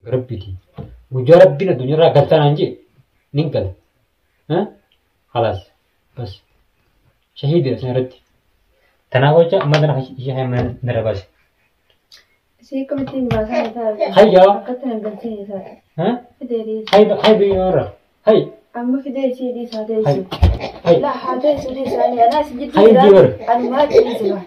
Rabbiiti. Guyyaa Rabbiin addunyaarraa galtaa naan jee nin gala. Khalaas. Bas. Shahiididha sin irratti. Tanaaf jecha amma tana ishee kan narra baase. Isii akkamitti hin baasan isaa? Hayyaa. Akkatti hin galchine isaa. Fidee dhiisi. Hay hay biyya irra. Hay. Amma fidee isii dhiisaa Hay. teessu. Hay. Laa haa teessu dhiisaa. Anaa isin jidduu Hay jira. jibar. Anumaa dhiisi ba.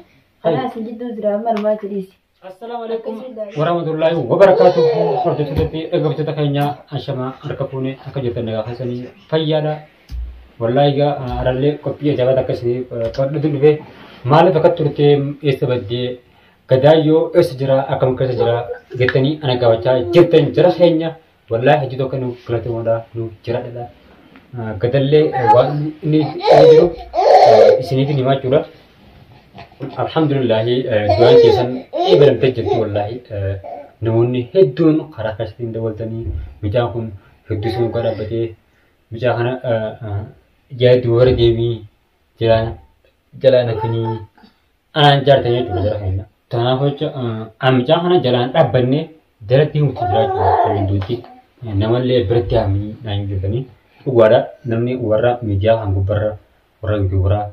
Hay. Anaa isin jidduu jira. Amma anumaa dhiisi. Assalaamu alaikum warahmatullahi wabarakatuh. Hordoftoota fi dhaggeeffattoota keenya ashamaa harka fuune akka jirtan nagaa keessanii fayyaadha. Wallaahi egaa arallee qophii ajaa'ibaa akka isinii qabadhutu dhufe maaliif akka turte eessa baddee gadaayyoo eessa jira akkam keessa jira jettanii ana gaafachaa jirtan jara keenya wallaahi hojii tokko nuuf galatoomudha nuuf jiraadha. Gadallee waan inni jiru isiniif himaa jechuudha. Alhamdulillahi du'aan keessan eegalamtee jirti wallaahi namoonni hedduun karaa keessatti dabaltanii mucaan kun hedduu isin dhugaa dhaabbatee mucaa kana jala dubara deemii jalaan hafinii anaan jaartan jechuudha jara keenya. Kanaaf jecha an mucaa kana jalaan dhaabbannee jalatti himutti jira jechuudha hedduutti namallee biratti haamii naan jirtanii dhugaadha namni warra miidiyaa kan gubbarra warra yuutuubaraa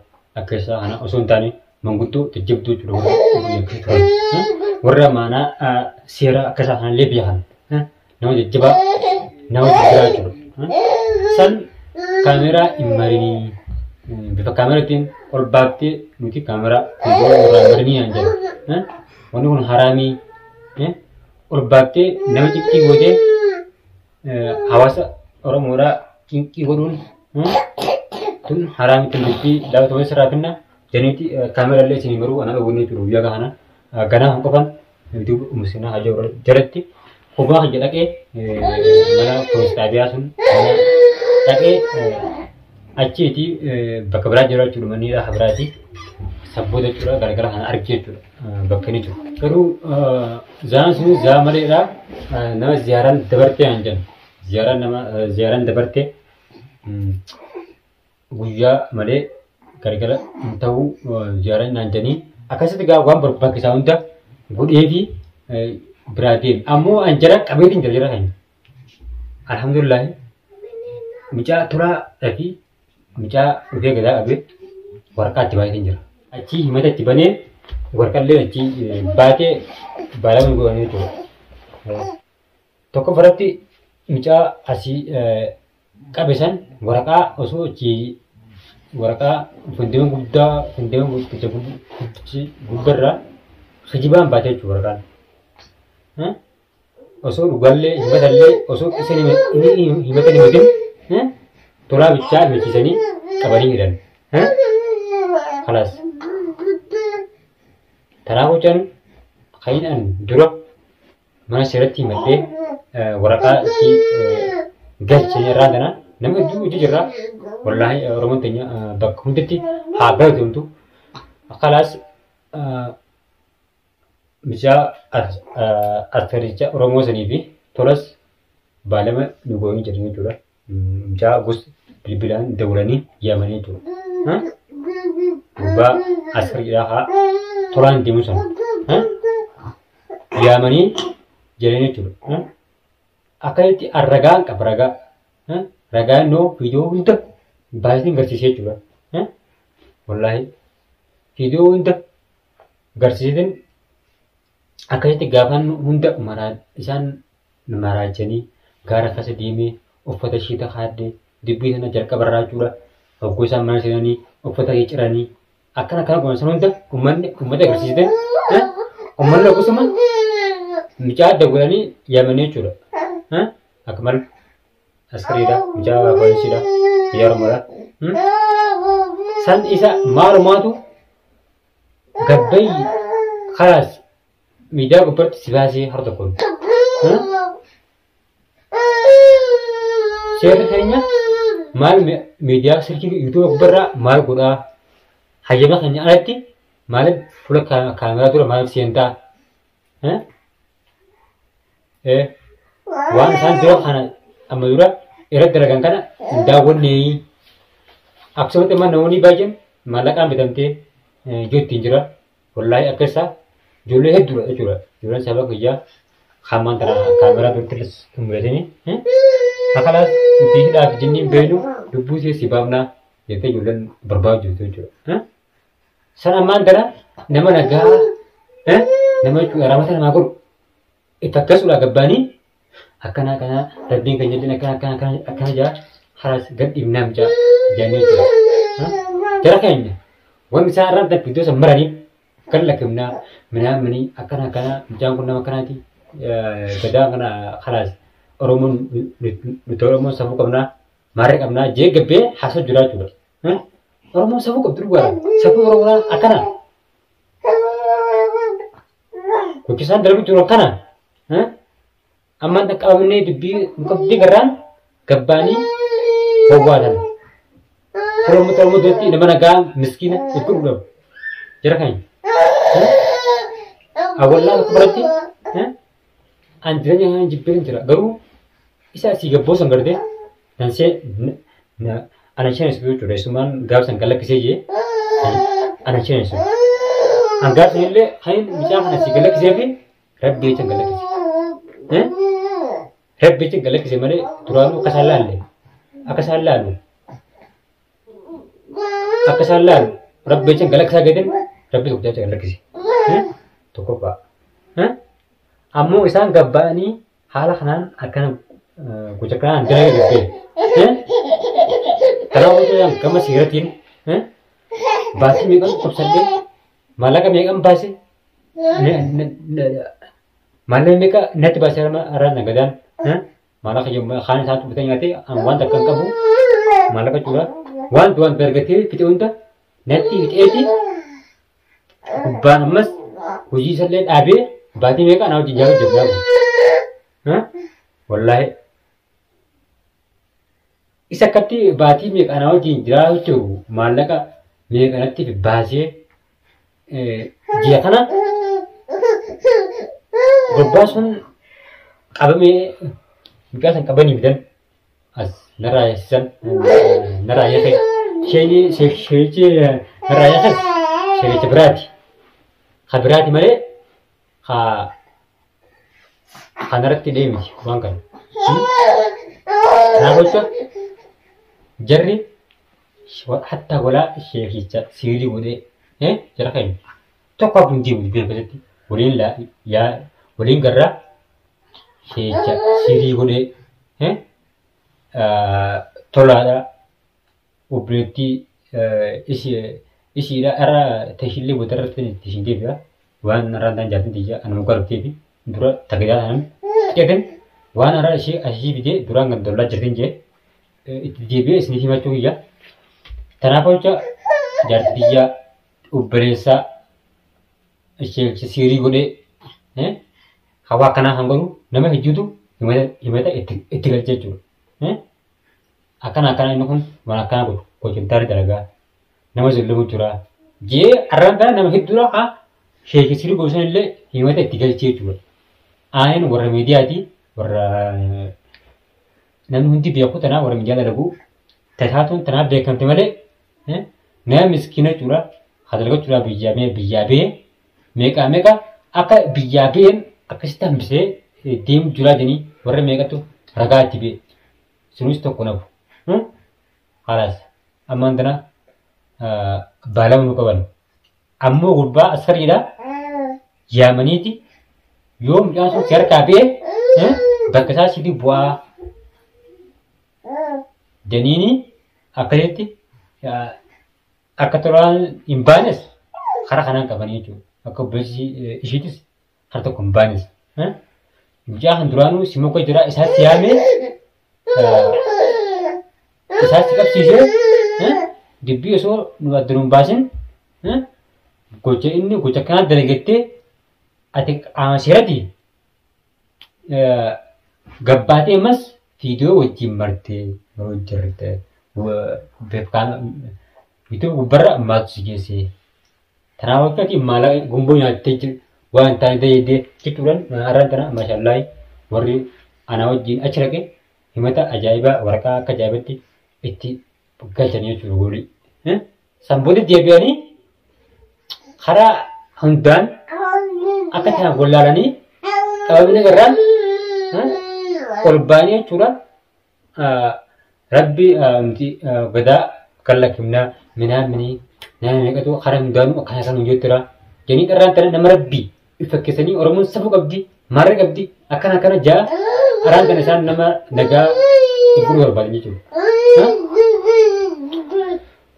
akka isaa kana osoo hin taane manguddoo jajjabduu jechuudha warra biyya keessa turan. Warra maanaa seera akka isaa kanallee beekan nama jajjabaa nama jajjabaa jechuudha. San kaameraa hin marinii bifa kaameraatiin ol baaftee nuti kaameraa irraa hin marinii naan jedha. Wanni kun haraamii ol baaftee nama cinqii gootee hawaasa Oromoodhaa cinqii godhuun tun haraamii tun dubbii daawwatamee sirraa finna janiiti kaameraa illee isinii maruu ana dhowwinni jiru guyyaa kana ganaa kan qofan yuutuub musliimaa hajja jalatti kophaa hajja dhaqee mana poolis xaabiyaa sun dhaqee achiiti bakka biraa jira jechuudha manni hidhaa biraati sabboota jechuudha gargara kana argee jechuudha bakka inni jiru. Garuu zaan sun zaa maleedha nama ziyaaraan dabartee aan jennu ziyaaraan nama ziyaaraan dabartee guyyaa malee gargara hin ta'uu ziyaaraan naan jedhanii akkasitti gaa waan barbaachisaa hunda godheefi biraa deeme. Ammoo an jara qabeetiin jira jara keenya. Alhamdulillahi mucaa tolaa fi mucaa dhufee gadaa qabee waraqaa itti baay'ateen jira. Achii himata itti banee waraqallee achii baatee baalama godhanii jechuudha. Tokko irratti mucaa asii qabe san waraqaa osoo achii waraqaa fundeema guddaa fundeema guddicha guddichi gubbarraa kijibaan baatee jechuudha waraqaan. Osoo dhugaallee himatallee osoo isin inni himatan himatin tolaa bichaa himachiisanii qabanii hidhan. Kalaas. Tanaa hojjan kan an dura mana seeratti himadhee waraqaa itti galche irraa tana nama hedduu hojii jirra. Wallaahi Oromoon teenya bakka hundatti haa galatomtu. Kalaas mucaa artericha Oromoo sanii fi tolas baalama nu gooyii jedhanii jechuudha. Mucaa gosa bilbilaan dawwalanii yaamanii jechuudha. Gubbaa askariidhaa haa tolaan deemu sana yaamanii jedhanii jechuudha. Akkasitti ragaan qaba ragaa. Ragaa innoo viidiyoo hunda baay'ee garsiisee jechuudha. Wallaahi viidiyoo hunda garsiiseetiin akkasitti gaafan hunda isaan maraachanii gaara keessa deemee uffata ishiita kaadhee dubbii sana jalqabarraa jechuudha. Hogguu isaan mana seenanii uffata ishee ciranii akkana akkana godhan sana hunda uummanni uummata agarsiisee uummanni akkasuma mucaa adda godhanii yaamanii jechuudha. Akka mal askariidha mucaa poolisiidha biyya Oromoodha. San isa maalumaatu gabbayyi kalaas miidiyaa gubbaatti si baasee har tokkoon. Seerri keenya maal miidiyaa silkii yuutuuba gubbarraa maal godhaa hayyama keenya alatti maaliif fuula kaameraa dura maaliif seentaa? Waan isaan dura kana amma dura irratti dalagan kana hin daawwanne akkasumatti immoo namoonni baay'een maallaqaan bitamtee ijoo ittiin jira. Wallaahi akka isaa ijoollee hedduudha jechuudha. Ijoolleen saba kiyyaa Hammaan tana kaameraa biratti hin mul'atini. Akalaas nuti hidhaaf jinniin beeynu lubbuu ishee si baafnaa jettee ijoolleen barbaadu jirtu jechuudha. San ammaan tana nama nagaa nama jechuudha ramata namaa godhu itti akkasuudha gabbaanii akkana akkana rabbiin kan jedhin akkana akkana akkana akkana jaa haras gad dhiibnaa mucaa jedhanii jechuudha. Jara keenya wanti isaan irraan viidiyoo san maraniif kan lakkifnaa minaamini akkana akkana mucaan kun nama akkanaati gadaa kana kalaas Oromoon nuti Oromoon safuu qabnaa maarree qabnaa jee gabbee haasoo jiraa jechuudha. Oromoon safuu qabdu dhugaadha. Safuu Oromoodhaa akkana. Gochi isaan darbu jiru akkana. Ammaan dhaqqabamnee dubbii muka garraan gabbaanii wawwaatan. Oromoo Oromoo duratti nama nagaa miskiina itti godhuudhaaf. Jara keenya. Awwallaa tokko biratti an jireenya kana jibbeen jira garuu isa asii gabboo san gartee nansee ana isheen isu jechuudha isumaan gaaf san galakkisee jee ana isheen isu. An gaaf san illee kan mucaa kana asii galakkisee fi rabbi jecha galakkise. Rabbi jecha galakkise malee duraanuu akka isaan laalle akka isaan laalu akka isaan laalu rabbi jecha galakkisaa gaden rabbi tokko jecha galakkise. Tokkoffaa. Ammoo isaan gabba'anii haala kanaan akkana gocha kanaan dalaga gabbee. Kanaaf osoo isaan gama seeratiin baasii meeqan dhukkubsadhee maallaqa meeqan baase maallaqa meeqa natti baasee har'a nagadaan maallaqa kaan isaatu bitee nyaatee waan takka hin qabu maallaqa jechuudha. Waan waan argatee fixe hunda natti fixeeti gubbaan ammas hojii isallee dhaabee baatii meeqa anaa wajjin jaalatu jira. Wallaahi isa akkatti baatii meeqa anaa wajjin jiraachuu maallaqa meeqa natti baasee ji'a kana gurbaa sun qabamee mucaa san qabanii fidan as narraa yaasisan narraa yaase sheeyichi narraa yaase sheeyicha biraati. Ka biraati malee ka kanarratti deemiti waan kana. Kanaaf jecha jarri hatta walaa sheekicha siirii godhee jara keenya tokko abbuun deemu biyya keessatti waliin yaa waliin garraa sheekicha siirii godhee tolaadha obboleettii ishiidha irra tashillee booda irratti ishiin deebi'a waan irraan ta'an jaartin tiyya anuma garteefi dura tagadaa sanan xiqqeetin waan irraa ishee ashii fidee duraan kan dollaa jirtin jee itti deebi'ee isiniif himachuu kiyya. Kanaaf jecha jaarti tiyya obboleessaa ishee siirii godhee hawaa akkanaa kan godhu nama hedduutu himata itti galchee jechuudha. Akkana akkana inni kun waan akkana godhu gochuun dalagaa nama zullumu jira. Jee arraan kana nama hedduudha haa sheekii siirii godhu sanillee himata itti galchee jechuudha. Aaneen warra miidiyaati warra namni hundi beeku tanaa warra miidiyaa dalagu tasaatuun tanaaf beekamte malee nama miskiina jechuudha. Haa dalagachuudha biyyaa biyyaa bee meeqaa meeqa akka biyyaa been akkasitti hambisee deemu jiraa jedhanii warra meeqatu ragaa itti bee sunis tokko nafu. Halaas ammaan tana baalama nu qaban. Ammoo gurbaa asfariidha yaamaniiti yoo mucaan sun si harkaa bee bakka isaa sitti bu'aa daniini akkasitti akka tolaan hin baanes karaa kanaan qabanii jechuudha. Akka obboleessi ishiitis kara tokko hin baanes. Mucaa kan duraanuu si muka jira isaatti yaamee isaatti qabsiisee dubbii osoo nu adda nu hin baasin gocha inni gocha akkanaa dalagattee ati qaama seerati gabbaatee ammas viidiyoo wajjin martee yeroo jirte viidiyoo gubbarra maaltu si geesse. Kanaaf akkati maallaqa gumboo nyaattee jiru waan hin taane ta'ee jechuudhaan har'aan tana maashallaahi warri ana wajjin achi dhaqe himata ajaa'ibaa waraqaa akka ajaa'ibatti itti galchanii jechuudha goolii. San booda deebi'anii karaa hundaan akka ta'an wallaalanii Qabamni garraan ol baanii jechuudha. Rabbi nuti gadaa kan lakkifnaa minaa minii nama meeqatu karaa hundaanuu akkana isaan hojjettira. Jedhanii dharraan tana nama rabbii fakkeessanii Oromoon safuu qabdi maarree qabdi akkana akkana jaa araan tana isaan nama nagaa itti barbaadan jechuudha.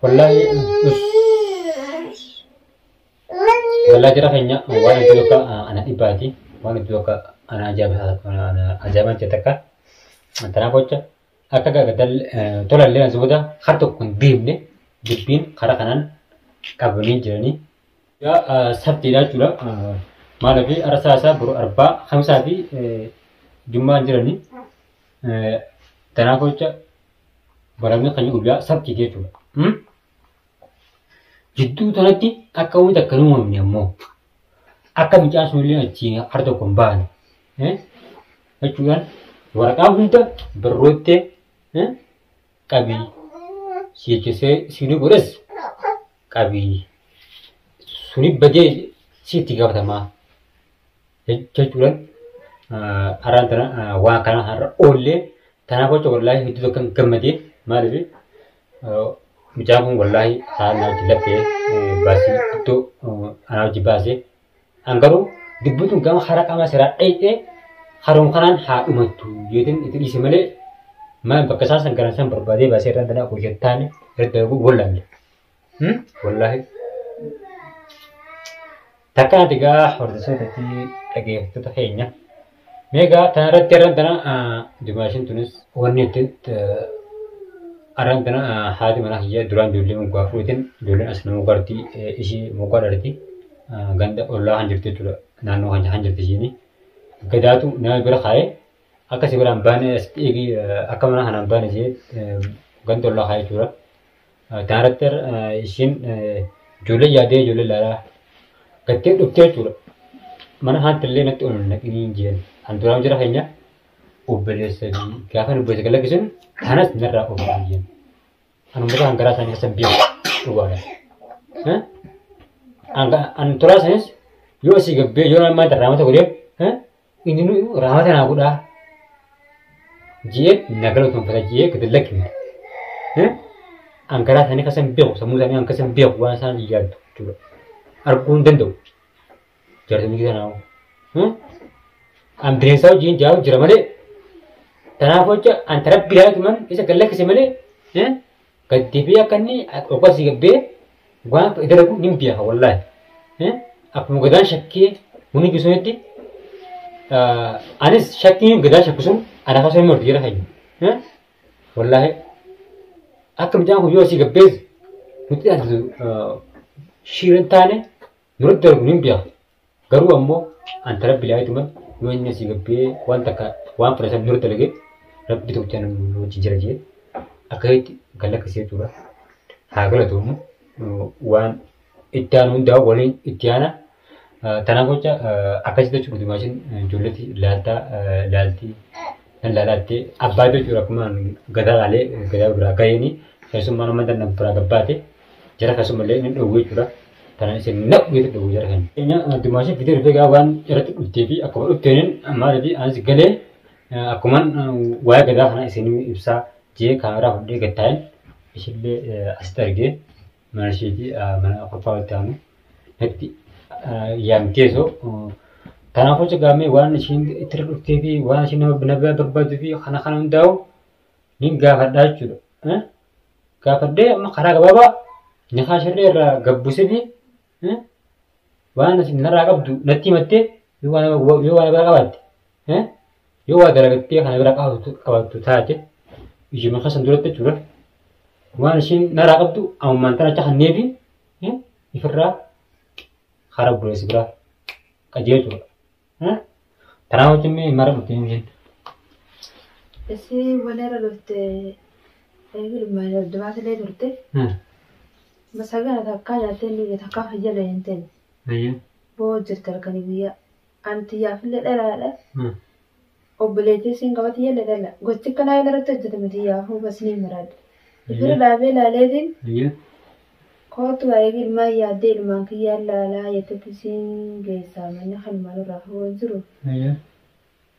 Wallaahi wallaahi jara keenya waan hedduu akka ana dhibbaati waan hedduu akka ana ajaa'ibaa ta'e takka tanaaf jecha akka tolallee as booda har tokko hin deemne dubbiin karaa kanaan qabanii jiranii. Sabtiidha jechuudha. Maaliif arsaa isaa boru arbaa kamisaa fi jummaan jiranii. Tanaaf jecha baramni kan guyyaa sabtiiti jechuudha. Jidduu tanatti akka wanti akka hin uumamne ammoo akka mucaan sunillee achii har tokko hin baane jechuudhaan waraqaa hunda barroottee qabii siichisee siinii godhes qabii suni badee sitti gaafatamaa jechuudhaan har'aan tana waan kana har'a oollee tanaaf jecha wallaahi hedduu tokko gammadee maaliif mucaan kun wallaahi haala naa wajjin laphee baasii iddoo anaa wajjin baasee an garuu dubbiin tun gama hara qaama seeraa dhayxee haroon kanaan haa dhumattu jeetiin itti dhiise malee maal bakka isaa san garan san barbaadee baasee irraan tanaa hojjettaane irratti dalaguu wallaalle. Wallaahi. Takka ati gaa hordoftoota fi dhaggeeffattoota keenya. Mee gaa tana irratti irraan tana dimaashin tunis wanni itti arraan tana haati manaa kiyya duraan ijoollee moggaa fuutin ijoolleen as nama moggaarti ishii moggaa dhalti ganda ollaa kan jirtu jechuudha naannoo kan jirti ishiini. Gadaatu nama bira kaa'ee akka si biraan baane asitti eegi akka mana kanaan baane ishee ganda ollaa kaa'ee jechuudha. Tana irratti ishiin ijoollee yaadee ijoollee ilaalaa gattee dhuftee jechuudha. Mana haati illee natti ol naqinii jeen. An duraan jira keenya obboleessa gaafa obboleessa gad lakkisuun kanas narraa oofaa jeen. An uummata kan garaa isaanii keessa beeku dhugaadha. An turaa sanis yoo asii gabbee yoo nama raamata godheef inni nu raamata naa godhaa jee na galatoonfata jee gad lakkifne. An garaa isaanii keessa beeku sammuu isaanii an keessa beeku waan isaan yaaddu jechuudha. Arguu hin danda'u. Jaartonni kanaa. An bineensaa wajjin jaaru jira malee. Kanaaf jecha an tarabbi yaadu isa gad lakkise malee gad deebi'ee akka inni okkasii gabbee waan dalagu ni beeka wallaahi. Akkuma gadaan shakkee hundi gisuunitti anis shakkiin gadaan shakku sun ana kasoo hin mortu jira keenya. Wallaahi akka mucaan kun yoo asii gabbees nuti dhaabsisu shiirin taane nurratti darbu ni beeka. Garuu ammoo an tarabbi yaadu yoo inni asii gabbee waan takka waan fudhatan nurratti dalagee rabbi tokkicha nu wajjin jira jee akkasitti gad lakkisee jechuudha. Haa galatoomu waan itti aanu hundaa waliin itti aana. Tanaaf jecha akkasitti jechuudha dimaashin ijoolleetti ilaaltaa ilaaltii nan laalaattee abbaa jechuudha akkuma gadaa laalee gadaa biraa gaheenii keessummaa nama dandan biraa gabbaate jara keessumallee ni dhowwu jechuudha. Tana isin naqu jechuudha dhowwu jara keenya. Keenya dimaashin fidee dhufee gaa waan irratti dhuftee fi akkuma dhufteeniin maaliif anis galee akkuman waa'ee gadaa kana isin ibsaa jee kaameraa fudhee gad taa'een ishillee asitti argee mana isheetii mana qophaa'u itti aanu natti yaamtee soo kanaaf hojii gaamee waan ishiin itti dhuftee fi waan ishiin nama bira barbaaduu fi kana kana hundaa'u ni gaafadhaa jechuudha. Gaafadhee amma karaa gabaabaa nyaata ishee irraa gabbisee fi waan isin narraa qabdu natti himattee yoo waan bira qabaatte yoo waa dalagattee kana bira qabattu taate ishee kasan duratti jechuudha. Waan ishiin narraa qabdu ammaan tana achi kanneefi ifirraa karaa buleessi biraa qajeelchuudha. Kanaaf wajjin mara dhuftee hin jennu. Isii walirra dhufte eegilmaa dubaatilee turte. Masagana takkaa nyaattee inni takkaa fayyada hin ta'e. Boo jirti halkanii guyyaa. Anti yaafillee dhalaadha. Obboleettii isiin qabate yalla dhala. Gochi akkanaa yoo irratti hojjetame xiyyaafuu bas ni maraadha. Ifirra dhaabee ilaaleetiin kootu waa'ee ilmaan yaaddee ilmaan kiyyaa ilaalaa jettetti isiin geessaa manni kan maal irraa fagoo jiru.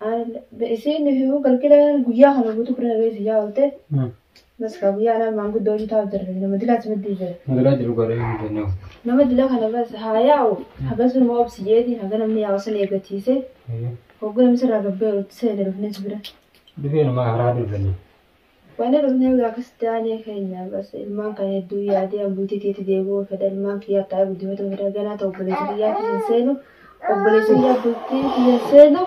Isiin himuu galgala guyyaa kana guutuu bira geessi yaa oolte. Bas ka guyyaa nama maanguddoo hojii taa'u jira nama dilaa simadii jira. Magaalaa jiru godhee hin jennee. Nama dila kana bas haa yaa'u haga sunuma obsi jeetiin haga namni yaa'u sana eeggachiise hogguu namni sirraa gabbee oolutti seene dhufnes bira. Dhufee nama karaa dhufanii. Wanni dhufnee egaa akkasitti aanee keenya bas ilmaan kan hedduu yaadee bultii tiitti deebi'uu fedha ilmaan kiyyaa taa'ee guddifatu fedha ganaa ta'u obboleessa kiyyaatti hin seenu obboleessa kiyyaa bultii kiyya seenu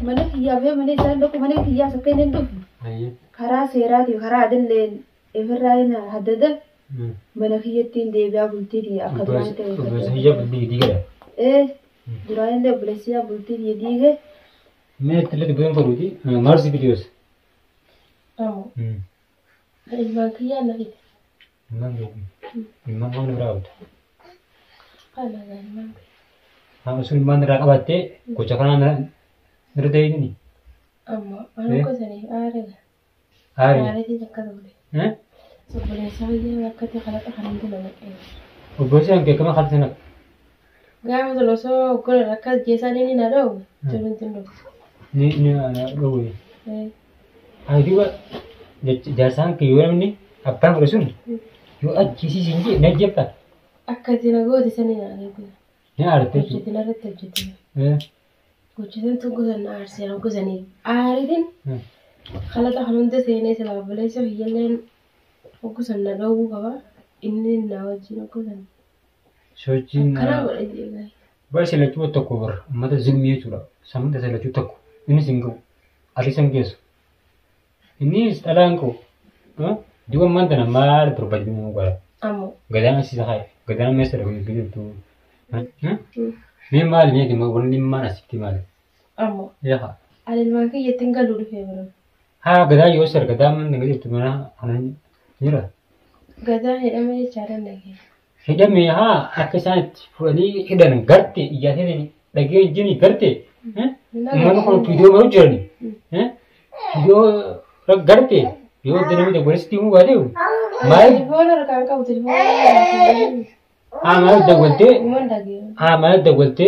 mana kiyyaa fi mana isaan dhaqu mana kiyyaas akka inni hin dhufne karaa seeraatiin karaa adilleen ifirraa hin haddada mana kiyyattiin deebi'aa bultii kiyya akka duraan ta'e. Obboleessa kiyyaa bultii diigedha. Ee duraan illee obboleessi kiyyaa bultii kiyya diige. Mee itti illee dubbiin fudhuuti maal si fidiyoos? Ammoo ilmaan kiyyaa na fide. Ilmaan keetii. Ilmaan waan biraa qabda. Kana ilmaan kiyya. Haa sun ilmaan irraa qabaattee gocha kanaa nirra ta'ee Ammoo waan gosaniif aaree. Aaree. Aareetiin akka ture. Obboleessa kiyyaa akkatti kalaqa kan hundi nama qeessa. Obboleessi kan kee kama kan sana. Gaafa sun osoo gola akkas jeesaan inni na dhoowwe toluun hin dhuftu. Ni ni na dhoowwe. Haa duuba jaarsaan kee yoo namni abbaan godhe sun yoo ajjeesiis hin jee na ajjeefta. Akkati na goote sanii na agargu. Ni aarte jechuudha. Hojjetin irratti hojjetin. Gochisan tun gosa na aarsee gosanii aariitiin kalaqa kan hunda seenee sila obboleessa kiyyalleen gosan na dhoowwuu qaba. Inni na wajjin gosan. Sochiin. Akkanaa godhe jeegaa. Baay'ee lachuu tokko bara uummata zulmii jechuudha. Sammuun isa lachuu tokko. Innis hin gahu. Ati hin geessu. Innis dhalaa hin qabu. Duuba ammaan tana maal barbaadni nama godha? Ammoo. Gadaan asii haye. Gadaan meeshaa dha jirtu. Mee maali mee dhimma wanni maal asitti maali? Ammoo. Yaa. Ani ilmaan kiyyatti hin galuu dhufee bara. Haa gadaa yoo sar gadaa mana jirtu mana kana jira. Gadaan hidhamee jechaadha dhagee. Hidhamee haa akka isaan itti fudhanii hidhan garte iyyaatee dhagee jini garte. Uummanni kun viidiyoo maruu jirani. Viidiyoo garte yoo namni doggoleessitti himuu baate maal Telefoona harkaan qabu telefoona. haa maal doggolte Uuman dhagee. haa maal doggolte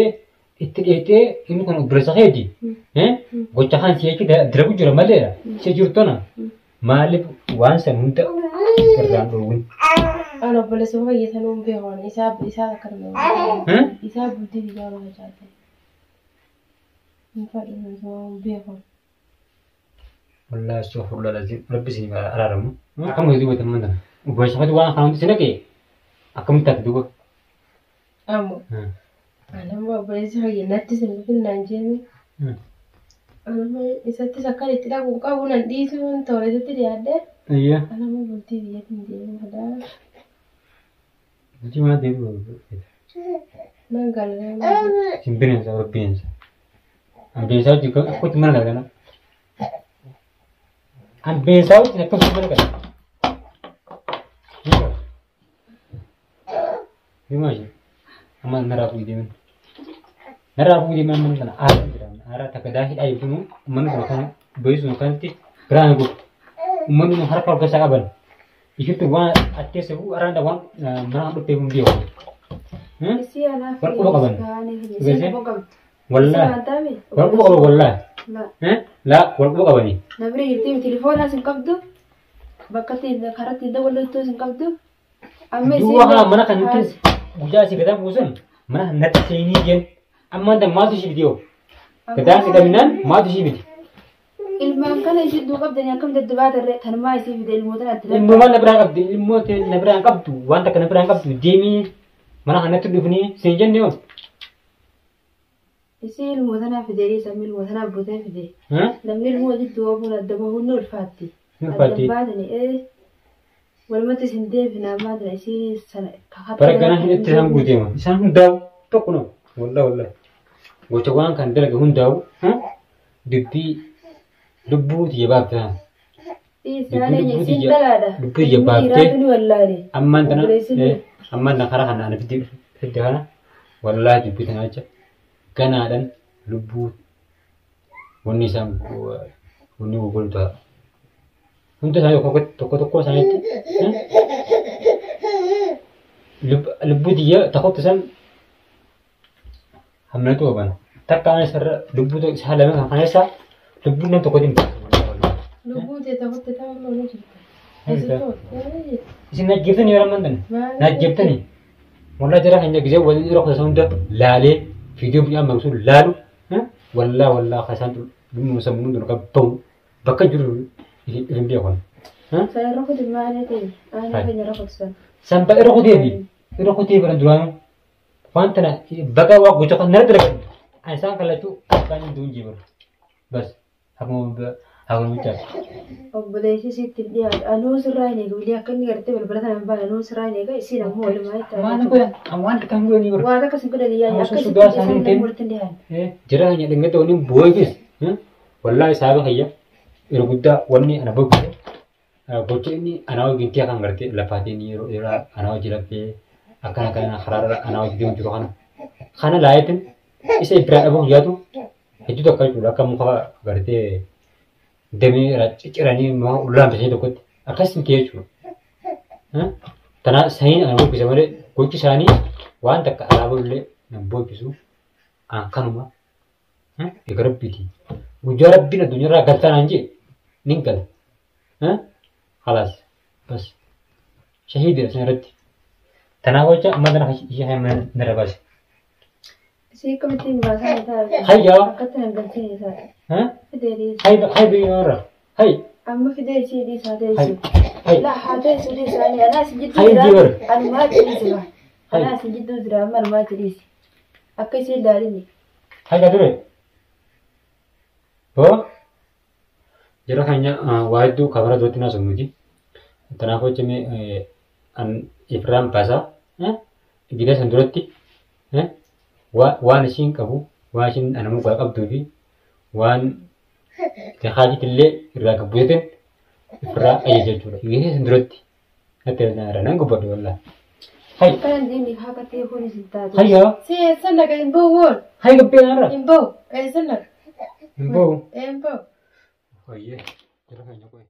itti dheetee inni kun obboleessa keeti. Gocha kan si'achi dalagu jira maleedha. Si jirtu tana maaliif waan san hunda irraan dhoowwin? Ani obboleessa fayyasanuu hin beeku isaa isaa akka nama. Isaa bultii biyyaa baha jaate. Hin fadhu hin beeku. Wallaahi astaghfirullah lazim rabbi isin araaramu. Akkam gootee dubbatan mana. Obboleessa keeti waan kana hundi si naqee akkamitti taate duuba? Ammoo. Ani ammoo obboleessi fayya natti sin dhufin naan jeeme. Ani ammoo isattis akkan itti dhaqu hin qabu nan dhiisuun toora isatti dhiyaadhe. Ayyaa. Ani ammoo bultii biyyatti hin deemin fadaa. Bultii maal deebi'u? Nan galaa. Isin bineensa warra bineensa. An bineensaa wajjin akkamitti mana galgala? An bineensaa wajjin akkamitti mana galgala? Deemaa ishee. Amma narraa fuudhii deeman. Narraa fuudhii deeman mana kana aaraa jira. Aaraa takka daa hidhaa jirtu uummanni kun kan beeksisuun kanatti biraan godhu. Uummanni kun harka ol keessaa qaban. Ishittu waan atteessa araan waan mana dhuftee hin beeku. Isii anaaf Wal quba qaban. Isii quba qabdu. Wallaahi. Wal quba qaban wallaahi. Laa wal quba qabani. Nabira jirti telefoonaa sin qabdu bakka ittiin karaa ittiin daballattuu sin qabdu. Amma isiin Duuba haa mana kan nuti guyyaa asii gadaan buusan mana natti seenii jeen amma anta maaltu ishii biti yoo gadaan hidhaminaan maaltu ishii biti. Ilmaan kana ishii duuba qabdanii akkam daddabaata irree tanumaa isii fide ilmoota natti Ilmoo maal na biraan qabdi ilmoo na biraan qabdu waan takka na biraan qabdu deemii mana kanatti dhufnii siin jenne yoo. Isii ilmoo tanaa fide sabni ilmoo tanaa butee fide. Namni ilmoo walitti oofuun adda bahuun ni ulfaatti. Ni ulfaatti. Adda baatanii walumatti isin deebina ammaa tana isii sana kakattu. Bara ganaa hidhatti isaan guuteema. Isaan hundaa'u tokko nama. Wallah wallah. Gocha waan kan dalage hundaa'u dubbii lubbuu tiyya baafte sana. Isiin dhalaadha. Lubbuu tiyya baaftee Dhiiraatu ni wallaale. ammaan tana ammaan tana karaa kana ana fidde kana wallaahi dubbii tana jecha ganaadhaan lubbuu wanni isaan wanni gurgurtu ta'a. Hunda isaanii tokko tokko isaaniitti lubbuu tiyya tokkotti isaan hamnatu qaban. Takka ana isarra lubbuu isaa lama kan keessa lubbuun nam tokkotiin baasa. Lubbuun tee tokkotti ta'uu ni jirta. Isin najjeeftanii yeroo ammaan tana. Najjeeftanii. Walaa jara keenya gisee waliin irra kuusan hunda laalee viidiyoo biyyaa maqsu laalu wallaa wallaa kasaan dhumma sammuun dura qabbamu bakka jiru hin beekan. San irra kuti maal ta'e? Aanaa keenya irra kutusan. Sanba irra kuteefi irra kutee bara duraanu waan tana baga waa gocha kan nara dalagan ani isaan kalachuu kan hin duun jiru bas akkuma akkuma bichaa. Obboleessi sitti hin dhiyaatu. Anuu sirraa hin eegu. Akka inni gartee balbala kana hin baane anuu sirraa hin eega. Isiin ammoo walumaa itti Waan godhan waan kan godhan ni godhan. Waan akkas hin godhan yaa'u. Osoo Akka sugaa sitti isaanii isaan hin walitti hin dhiyaanne. Jara keenya dhingata waliin boo'eefis wallaahi saaba kiyya yeroo guddaa wanni ana bobbise gocha inni anaa wajjin tiyaa kan gartee lafaatiin yeroo dheeraa anaa wajjin lafee akkana kana karaarra anaa wajjin deemu jiru kana kana laayetin isa biraa dhabuu guyyaatu hedduu tokko jechuudha akka muka gartee damee irraa cicciranii muka ullaamsanii tokkotti akkas hin ta'e jechuudha. Tanaaf saniin ana bobbise malee gochi isaanii waan takka alaabaa illee nan bobbisu an kanuma eega rabbiiti. Guyyaa rabbiin addunyaarraa galtaa naan jee nin gala. Khalaas bas shahiididha san irratti. Tanaaf jecha amma tana ishee kan narra baase. Isii akkamittiin baasaa ni ta'a. Hayyaa. Akkatti nan galchine ta'a. Fidee dhiisi. Hay hay biyya hay Amma fidee isii dhiisaa hay teessu. hay Laa haa teessu dhiisaanii. Anaa si jidduu Hay jira. jibar. Anumaa achi dhiisi ba. Hay. Anaa si jidduu jira amma anumaa achi dhiisi. Akka isii ilaalini. Hay kaa ture. Boo jara keenya waa hedduu kabara duratti naa sumnuti. Kanaaf hojjeme an ifraan baasaa gida san duratti waan ishiin qabu waan ishiin anamuu qabduu fi waan haajit illee irraa gabbuuteen ifirraa ajaja jechuudha. Gida san duratti natti nan gubbadhu wallaahi. Hay Akkanan diinni haa qattee kunis hin taatu. hayyaa Si eessan dhaqa hin bahu woon. hay gabbee kanarra. Hin bahu. Eessan dhaqa. Hin bahu. Hin bahu. Hoyyee jara keenya qo'e.